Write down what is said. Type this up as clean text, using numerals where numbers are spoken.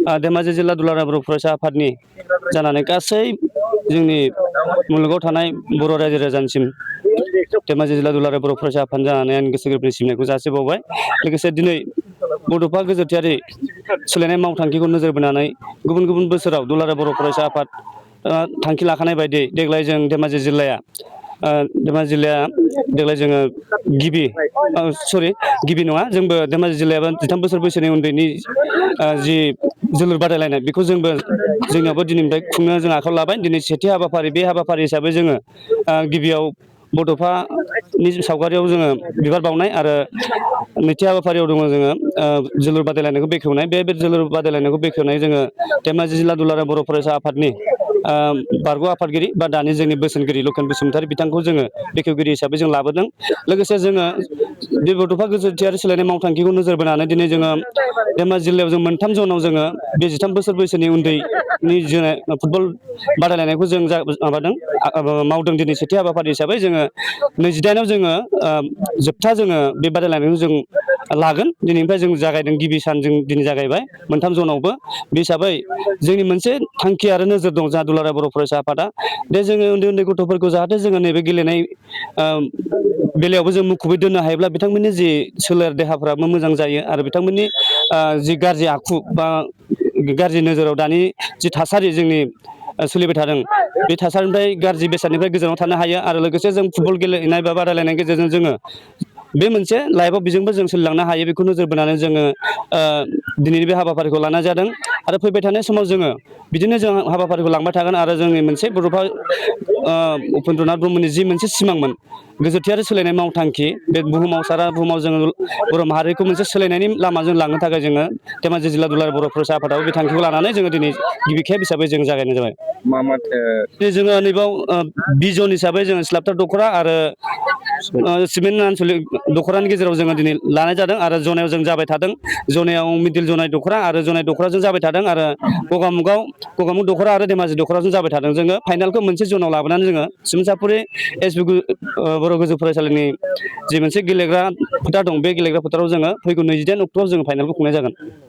धेमाजि जिल्ला दुलाराय बर' फरायसा आफादनि जानानै गासै जोंनि मुलुगाव थानाय बर' रायजो राजानिसिम धेमाजि जिल्ला दुलाराय बर' फरायसा आफाद जानानै आं गोसो गोरबोनि सिबिनायखौ जासिबावबाय। लोगोसे दिनै बड'फा गोजोरथियारि सोलायनाय मावथांखिखौ नोजोर बोनानै गुबुन गुबुन बोसोराव दुलाराय बर' फरायसा आफाद थांखि लाखानाय बायदियै देग्लाय जों धेमाजि जिल्लाया देग्लाय जोङो गिबि नङा जोंबो धेमाजि जिल्लायाबो 13 बोसोर बैसोनि उन्दैनि जि जोलुर बादायलायनाय बेखौ जोंनियावबो दिनैनिफ्राय खुंनो जों आखायाव लाबाय। दिनै सेथि हाबाफारि बे हाबाफारि हिसाबै जोङो गिबियाव बड'फानि सावगारियाव जोङो बिबार बावनाय आरो नैथि हाबाफारियाव दङ जोङो जोलुर बादायलायनायखौ बेखेवनाय। बे जोलुर बादायलायनायखौ बेखेवनाय जोङो धेमाजि जिल्ला दुलाराय बर' फरायसा आफादनि बारग' आफादगिरि बा दानि जोंनि बोसोनगिरि लकेन बसुमतारी बिथांखौ जोङो बेखेवगिरि हिसाबै जों लाबोदों। लोगोसे जोङो बे बड'फा गोजोरथियारि सोलायनाय मावथांखिखौ नोजोर बोनानै दिनै जोङो धेमाजि जिल्लायाव जों 3 जनाव जोङो बे 13 बोसोर बैसोनि उन्दैनि फुटबल बादायलायनायखौ जों मावदों। दिनै सेथि हाबाफारि हिसाबै जोङो 28आव जोङो जोबथा जोङो बे बादायलायनायखौ जों लागोन। दिनैनिफ्राय जों जागायदों, गिबि सान जों दिनै जागायबाय 3 जनावबो। बे हिसाबै जोंनि मोनसे थांखि आरो नोजोर दं जोंहा दुलाराय बर' फरायसा आफादा दे जोङो उन्दै उन्दै गथ'फोरखौ जाहाथे जोङो नैबे गेलेनाय बेलायावबो जों मुखुबै दोननो हायोब्ला बिथांमोननि जि सोलेर देहाफ्राबो मोजां जायो आरो बिथांमोननि जि गाज्रि आखु बा गाज्रि नोजोराव दानि जि थासारि जोंनि सोलिबाय थादों बे थासारिनिफ्राय गाज्रि बेसादनिफ्राय गोजानाव थानो हायो। आरो लोगोसे जों फुटबल गेलेनाय बा बादायलायनायनि गेजेरजों जोङो बे मोनसे लाइफआव बेजोंबो जों सोलिलांनो हायो। बेखौ नोजोर बोनानै जोङो दिनैनि बे हाबाफारिखौ लानाय जादों आरो फैबाय थानाय समाव जोङो बिदिनो जों हाबाफारिखौ लांबाय थागोन। आरो जोंनि मोनसे बड'फा उपेन्द्रनाथ ब्रह्मनि जि मोनसे सिमांमोन गोजोरथियारि सोलायनाय मावथांखि, बे सारा बुहुमाव जोङो बर' माहारिखौ मोनसे सोलायनायनि लामाजों लांनो थाखाय जोङो धेमाजि जिल्ला दुलाराय बर' फरायसा आफादाबो बे थांखिखौ लानानै जोङो दिनै गिबि खेब हिसाबै जों जागायनाय जाबाय। जोङो नैबाव बिजन हिसाबै जोङो स्लाबथार दख'रा आरो सिमेन्ट आनसलिक दख'रानि गेजेराव जोङो दिनै लानाय जादों। आरो जनायाव जों जाबाय थादों। जनायाव मिडिल जनाय दख'रा आरो जनाय दख'राजों जाबाय थादों। आरो गगामुग दख'रा आरो धेमाजि दख'राजों जाबाय थादों। जोङो फाइनालखौ मोनसे जनाव लाबोनानै जोङो सिमोनसाफुरि एसबि बर' गोजौ फरायसालिनि जि मोनसे गेलेग्रा फोथार दं, बे गेलेग्रा फोथाराव जोङो फैगौ 29 अक्ट'आव जोङो फाइनालखौ खुंनाय जागोन।